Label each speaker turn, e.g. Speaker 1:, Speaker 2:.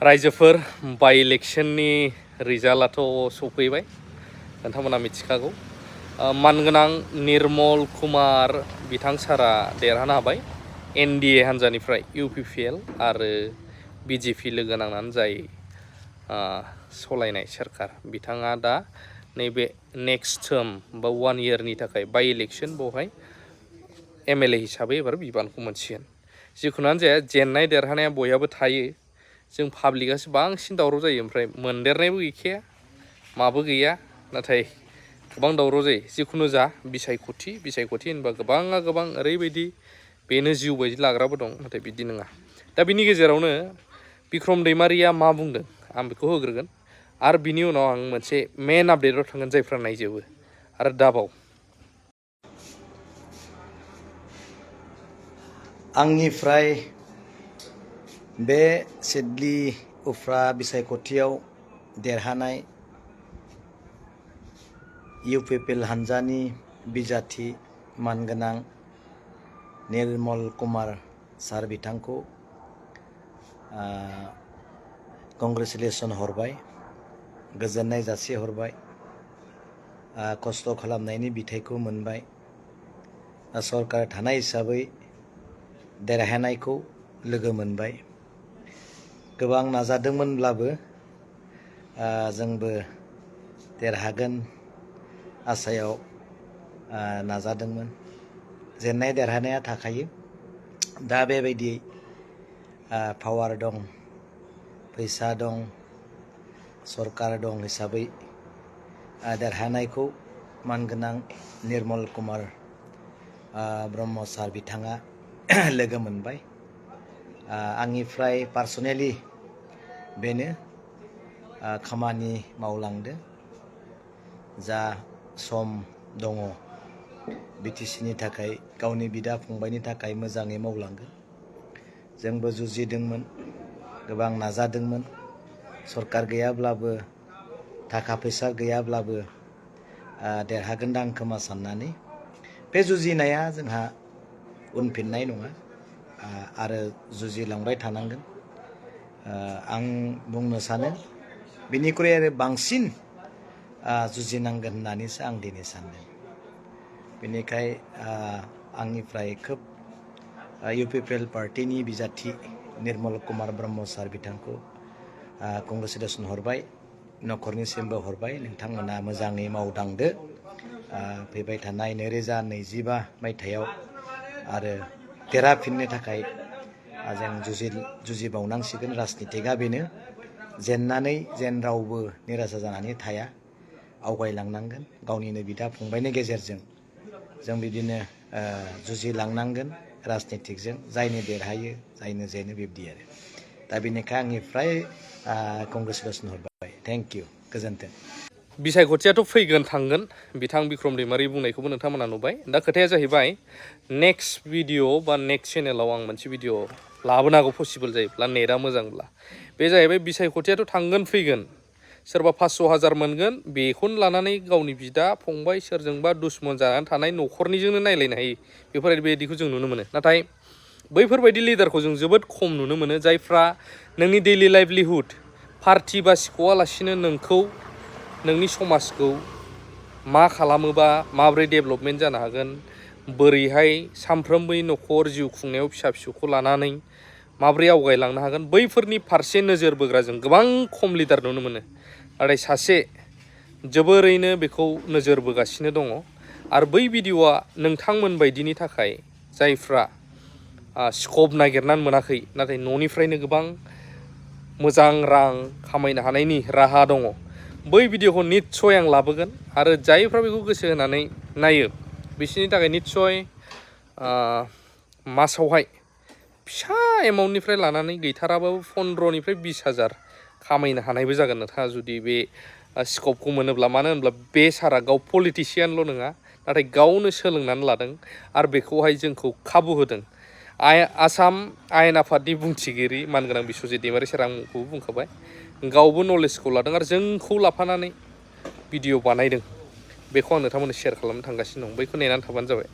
Speaker 1: रायजोफोर बाइ इलेक्शननि रिजाल्टआथ' सफैबाय नोंथांमोना मिथिखागौ मानगोनां निर्मल कुमार बिथां सारा देरहानो हाबाय एनडिए हान्जानिफ्राय इउपिपिएल आरो बिजेपि लोगो नांनानै जाय सलायनाय सोरखार बिथाङा दा नैबे नेक्स्ट टार्म बा 1 इयारनि थाखाय बाइ इलेक्शन बेवहाय एमएलए हिसाबै एबार बिबानखौ मोनसिगोन जिखुनुआनो जाया जेननाय देरहानाया बयहाबो थायो जों पाब्लिकआसो बांसिन दावराव जायो ओमफ्राय मोनदेरनायबो गैखाया माबो गैया नाथाय गोबां दावराव जायो जिखुनु जा बिसायख'थि होनबा गोबां ओरैबायदि बेनो जिउ बायदि लाग्राबो दं नाथाय बिदि नङा दा बिनि गेजेरावनो बिक्रम दैमारिया मा बुंदों आं बेखौ होग्रोगोन आरो बिनि उनाव आं मोनसे मेन आपडेटआव थांगोन जायफ्रा नायजोबो आरो दाबाव
Speaker 2: आंनिफ्राय बे सिडली उफ्रा बिसायख'थियाव देरहानाय इउपिपिएल हान्जानि बिजाथि मानगोनां निर्मल कुमार सार बिथांखौ कंग्रेचुलेसन हरबाय गोजोननाय जासिहरबाय खस्थ' खालामनायनि बिथाइखौ मोनबाय सरकार थानाय हिसाबै देरहानायखौ लोगो मोनबाय गोबां नाजादोंमोनब्लाबो जोंबो देरहागोन आसायाव नाजादोंमोन जेननाय देरहानाया थाखायो दा बेबायदि पावार दं फैसा दं सरकार दं हिसाबै देरहानायखौ मानगोनां निर्मल कुमार ब्रह्म सार बिथाङा लोगो मोनबाय आंनिफ्राय पार्सनेलि बेनो खामानि मावलांदो जा सम दङ बिटिसिनि थाखाय गावनि बिदा फंबायनि थाखाय मोजाङै मावलांगोन जोंबो जुजिदोंमोन गोबां नाजादोंमोन सरकार गैयाब्लाबो थाखा फैसा गैयाब्लाबो देरहागोनदां खोमा साननानै बे जुजिनाया जोंहा उनफिननाय नङा आरो जुजिलांबाय थानांगोन आं बुंनो सानो बिनिख्रुइ आरो बांसिन जुजिनांगोन होननानैसो आं दिनै सानदों बेनिखाय आंनिफ्राय खोब इउपिपिएल पार्टिनि बिजाथि निर्मल कुमार ब्रह्म सार बिथांखौ कंग्रेचुलेसन हरबाय न'खरनिसिमबो हरबाय नोंथांमोना मोजाङै मावदांदो फैबाय थानाय 2025 मायथाइयाव आरो देरहाफिननो थाखाय जों जुजिबावनांसिगोन राजनितिकआ बेनो जेननानै जेन रावबो निराशा जानानै थाया आवगायलांनांगोन गावनिनो बिदा फंबायनि गेजेरजों जों बिदिनो जुजिलांनांगोन राजनितिकजों जायनो देरहायो जायनो जेनो बिब्दि आरो दा बेनिखाय आंनिफ्राय कंग्रेचुलेसन हरबाय थेंक इउ गोजोन्थों
Speaker 1: बिसायख'थियाथ' फैगोन थांगोन बिथां बिक्रम दैमारि बुंनायखौबो नोंथांमोना नुबाय दा खोथाया जाहैबाय नेक्स्ट भिडिअ बा नेक्स्ट चेनेलाव आं मोनसे भिडिअ लाबोनो हागौ पसिबल जायोब्ला नेटआ मोजांब्ला बे जाहैबाय बिसायख'थियाथ' थांगोन फैगोन सोरबा 500,000 मोनगोन बेखौनो लानानै गावनि बिदा फंबाय सोरजोंबा दुश्मन जानानै थानाय न'खरनिजोंनो नायलायनो हायो बेफोरबायदिखौ जों नुनो मोनो नाथाय बैफोरबायदि लिडारखौ जों जोबोद खम नुनो मोनो जायफ्रा नोंनि दैलि लाइभलिहुड पार्टि बासिख'वालासिनो नोंखौ नोंनि समाजखौ मा खालामोबा माबोरै डेभेलपमेन्ट जानो हागोन बोरैहाय सानफ्रोमबोनि न'खर जिउ खुंनायाव फिसा फिसौखौ लानानै माबोरै आवगायलांनो हागोन बैफोरनि फारसे नोजोर बोग्रा जों गोबां खम लिडार नुनो मोनो नाथाय सासे जोबोरैनो बेखौ नोजोर बोगासिनो दङ आरो बै भिडिअआ नोंथांमोन बायदिनि थाखाय जायफ्रा स्कप नागिरनानै मोनाखै नाथाय न'निफ्रायनो गोबां मोजां रां खामायनो हानायनि राहा दङ बै भिडिअखौ निस्सय आं लाबोगोन आरो जायफ्रा बेखौ गोसो होनानै नायो बिसोरनि थाखाय निस्सय मासावहाय फिसा एमाउन्टनिफ्राय लानानै गैथाराबाबो 15निफ्राय 20,000 खामायनो हानायबो जागोन नोंथाङा जुदि बे स्कपखौ मोनोब्ला मानो होनब्ला बे सारा गाव पलिटिशियानल' नङा नाथाय गावनो सोलोंनानै लादों आरो बेखौहाय जोंखौ खाबु होदों आसाम आयेन आफादनि बुंथिगिरि मानगोनां बिस्वजित दैमारि सार आं मुंखौबो बुंखाबाय गावबो नलेजखौ लादों आरो जोंखौ लाफानानै भिडिअ बानायदों बेखौ आं नोंथांमोननो शेयार खालामनो थांगासिनो दं बैखौ नेनानै थाबानो जाबाय